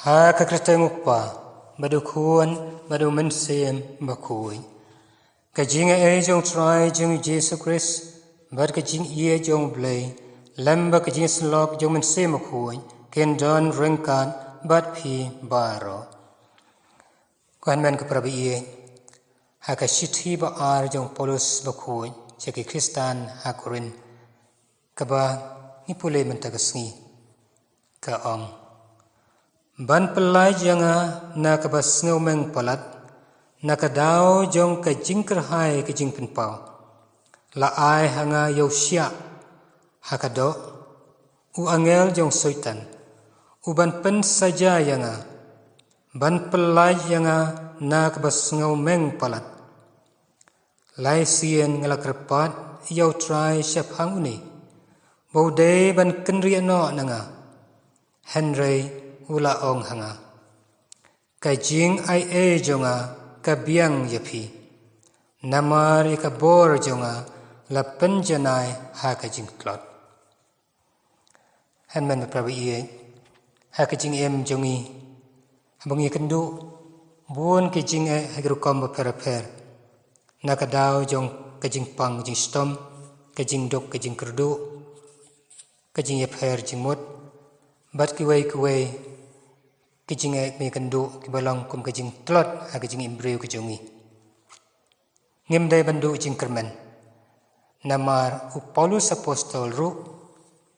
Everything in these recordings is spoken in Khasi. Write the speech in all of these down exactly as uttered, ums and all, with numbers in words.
Ha ka kyrteng u Kpa, bad u Khun, bad u Mynsiem Bakhuid. Ka jingaiei jong u Trai jong ngi u Jisu Khrist, bad ka jingïeit jong u Blei, lem bad ka jingïasyllok jong u Mynsiem Bakhuid, kin don ryngkat bad phi baroh. Ko hynmen ko para baieit, ha ka shithi ba ar jong u Paulus Bakhuid sha ki Khristan ha Korinth, kaba ngi pule mynta ka sngi, ka ong: Ban pyllait ïa nga na kaba sngewmeng palat, na ka daw jong ka jingkyrhai ka jingpynpaw, la ai ha nga ïa u shiah ha ka doh u angel jong u Soitan, u ban pynsaja ïa nga, ban pyllait ïa nga na kaba sngewmeng palat. Lai sien nga la kyrpad ïa u Trai shaphang une, ba u dei ban kynriah noh na nga. Hynrei u la ong ha nga: Ka jingaiei jong nga ka biang ïa phi, namar ïa ka bor jong nga la pynjanai ha ka jingtlot. Hynmen ko para baieit, ha ka jingim jong ngi, haba ngi ïakynduh bun ki jingeh ha ki rukom bapher bapher, na ka daw jong ka jingpang jingshitom, ka jingduk ka jingkyrduh, ka jingïapher jingmut, bad kiwei kiwei ki jingeh ba ngi ïakynduh kiba long kum ka jingtlot ha ka jingim briew ka jong ngi. Ngim dei ban duh jingkyrmen, namar u Paulus Apostol ruh,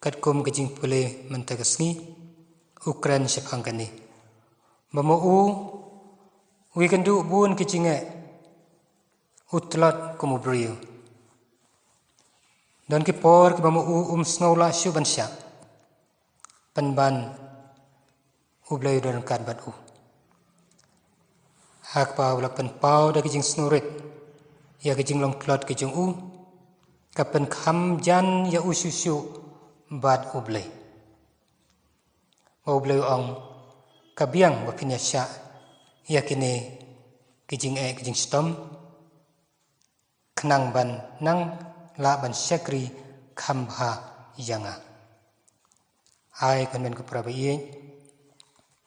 katkum ka jingpule mynta ka sngi, u kren shaphang kane, ba ma u u ïakynduh bun ki jingeh, u tlot kum u briew. Don ki por kiba ma u um sngew lah shuh ban shah, pynban u Blei u don ryngkat bad u. Ha kaba u la pynpaw da ka jingsngewrit ïa ka jinglong tlot ka jong u, ka pynkham jan ïa u shuh shuh bad u Blei. Ba u Blei u ong: Ka biang ba phin ïa shah ïa kine ki jingeh ki jingshitom, khnang ban nang lah ban shakri kham bha ïa nga. Ai ko hynmen ko para baieit,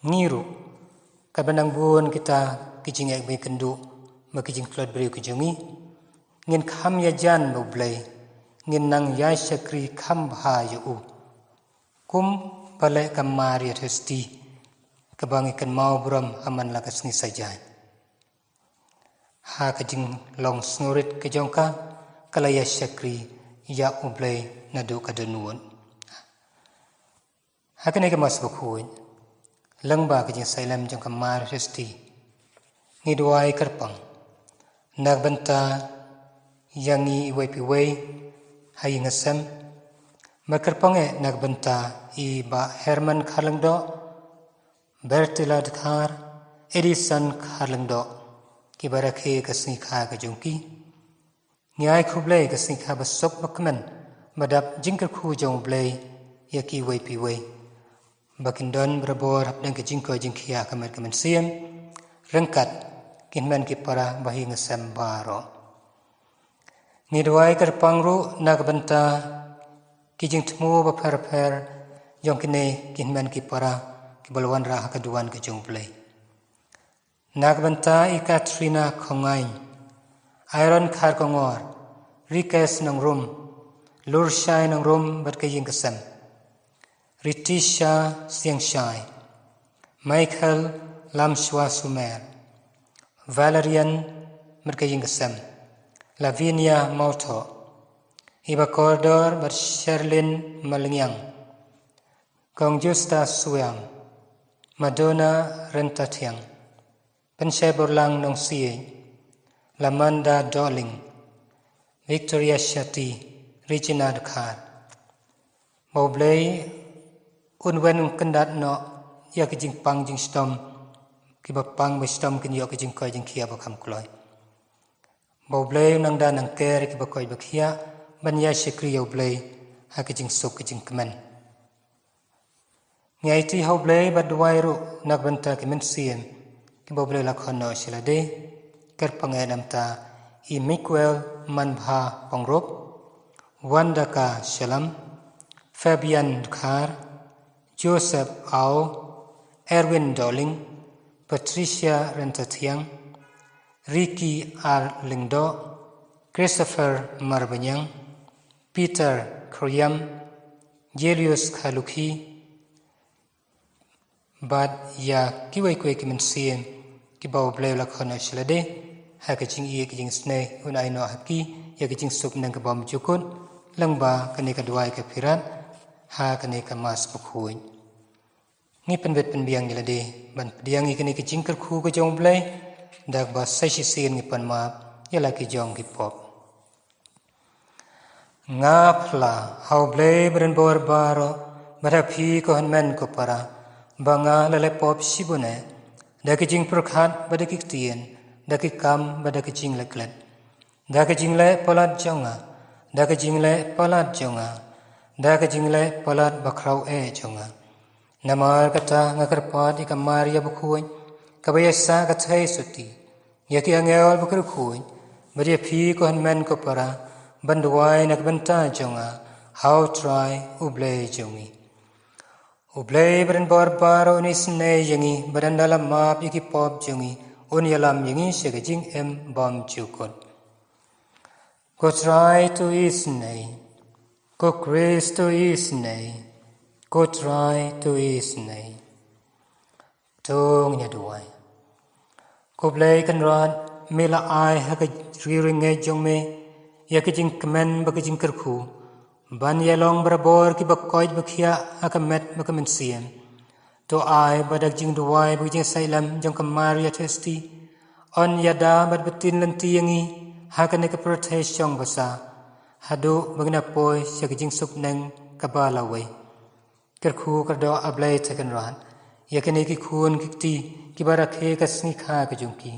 ngi ruh, katba nang bun kita ki jingeh ba ngi ïakynduh, ma ki jingtlot briew ki jong ngi, ngin kham ïajan bad u Blei, ngin nang ïa shakri kham bha ïa u, kum ba leh ka Maria Theisotti, kaba ngi kynmaw burom ha man la ka sngi Saitjaiñ. Ha ka jinglong sngewrit ka jong ka, ka la ïa shakri ïa u Blei naduh ka dohnud. Ha kane ka Mass Bakhuid, lyngba ka jingsahlem jong ka Maria Theisotti, ngi duwai kyrpang na ka bynta ïa ngi iwei pa iwei ha ïing ha sem, bad kyrpang eh na ka bynta i Bah Herman Kharlyngdoh, Bertila Dkhar, Edison Kharlyngdoh, kiba rakhe ka sngikha ka jong ki. Ngi ai khublei ka sngikha ba suk ba kmen, ba dap jingkyrkhu jong u Blei ïa ki iwei pa iwei, ba kin don barabor hapdeng ka jingkoit jingkhiah ka met ka mynsiem, ryngkat ki hynmen ki para ba ha ïing ha sem baroh. Ngi duwai kyrpang ruh na ka bynta ki jingthmu bapher bapher jong kine ki hynmen ki para kiba la wanrah ha ka duwan ka jong u Blei. Na ka bynta i Katrina Khongaiñ, Aaron Kharkongor, Rikesh Nongrum, Lurshai Nongrum bad ka ïing ka sem, Ritisha Siangshai, Michael Lamshwa Sumer, Valerian bad ka ïing ka sem, Lavinia Mawthoh, i Bah Kordor bad Sherlyn Malngiang, Kong Justa Suiang, Madonna Ryntathiang, Pynshai Borlang Nongsiej, Lamanda Dohling, Victoria Shetty, Regina Dkhar. Ba u Blei un wan un kyndat noh ïa ki jingpang jingshitom, kiba pang ba shitom kin ïoh ki jingkoit jingkhiah ba kham kloi. Ba u Blei un nang da nang ker ïa kiba koit ba khiah ban ïa shakri ïa u Blei ha ki jingsuk ki jingkmen. Ngi aiti ha u Blei bad duwai ruh na ka bynta ki mynsiem kiba u Blei la khot noh sha lade, kyrpang eh na ka bynta i Miguel Manbha Pongrup, Wandaka Shalam, Fabian Dkhar, Joseph Au, Erwin Doling, Patricia Rentathiang, Ricky R Lyngdoh, Christopher Marbaniang, Peter Khyrïam, Julius Khalukhi, bad ïa kiwei kiwei ki mynsiem kiba U Blei u la khot noh sha lade ha ka jingïeit ka jingisynei, un ai noh ha ki ïa ka jingsuk neng ka bymjukut lyngba kane ka duwai ka phirat ha kane ka Mass bakhuid. Ngi pynbit pynbiang ïa lade ban pdiang ïa kane ka jingkyrkhu ka jong U Blei, da kaba sa shisien ngi pan map ïa la ki jong ki pop. Nga phla ha U Blei badonbor baroh, bad ha phi ko hynmen ko para, ba nga la leh pop shibun eh, da ki jingpyrkhat bad da ki ktien, da ki kam bad da ki jingleh klet, da ki jingleh palat jong nga, da ki jingleh palat jong nga, da ki jingleh palat bakhraw eh jong nga. Namar kata nga kyrpad ïa ka Maria bakhuid, kaba ïa sah ka thei sotti, ïa ki angel bakhuid, bad ïa phi ko hynmen ko para, ban duwai na ka bynta jong nga ha U Trai U Blei jong ngi. U Blei badonbor baroh un isynei ïa ngi, bad ynda la map ïa ki pop jong ngi, un ïalam ïa ngi sha ka jingim bymjukut. Ko Trai, to isynei. Ko Khrist, to isynei. Ko Trai, to isynei. To ngin ïa duwai. Ko Blei Kynrad, me la ai ha ka ri ryngiej jong me ïa ka jingkmen bad ka jingkyrkhu ban ïa long barabor kiba koit ba khiah ha ka met bad ka mynsiem. To ai ba da ka jingduwai bad ka jingsahlem jong ka Maria Theisotti, yn ïada bad btin lynti ïa ngi ha kane ka pyrthei shong basa, haduh ba ngin ïa poi sha ka jingsuk neng kaba la wei. Kyrkhu kyrdoh, A Blei Trai Kynrad, ïa kine ki khun ki kti kiba rakhe ka sngi kha ka jong ki,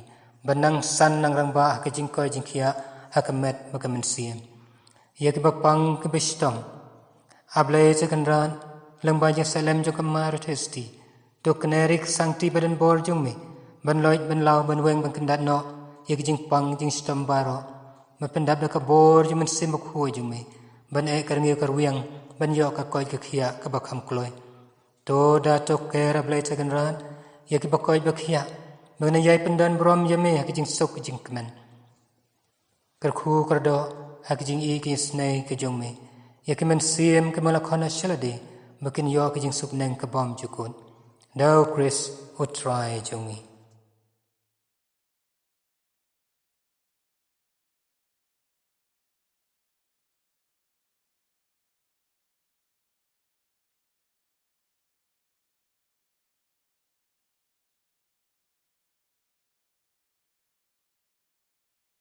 ban nang san nang rangbah ha ka jingkoit jingkhiah ha ka met bad ka mynsiem. Ïa kiba pang kiba shitom, A Blei Trai Kynrad, lyngba ka jingsahlem jong ka Maria Theisotti, to kynriah ïa ka sangti badonbor jong me ban loit ban law, ban weng ban kyndat noh ïa ka jingpang jingshitom baroh, ban pyndap da ka bor jong u Mynsiem Bakhuid jong me ban eh ka rngiew ka rwiang, ban ïoh ka koit ka khiah kaba kham kloi. To da to ker, A Blei Trai Kynrad, ïa kiba koit ba khiah, ba ngin ïai pyndonburom ïa me ha ka jingsuk ka jingkmen. Kyrkhu kyrdoh ha ka jingïeit ka jingïasynei ka jong me ïa ki mynsiem kiba me la khot noh sha lade, ba kin ïoh ka jingsuk neng ka bymjukut. Da U Khrist U Trai jong ngi.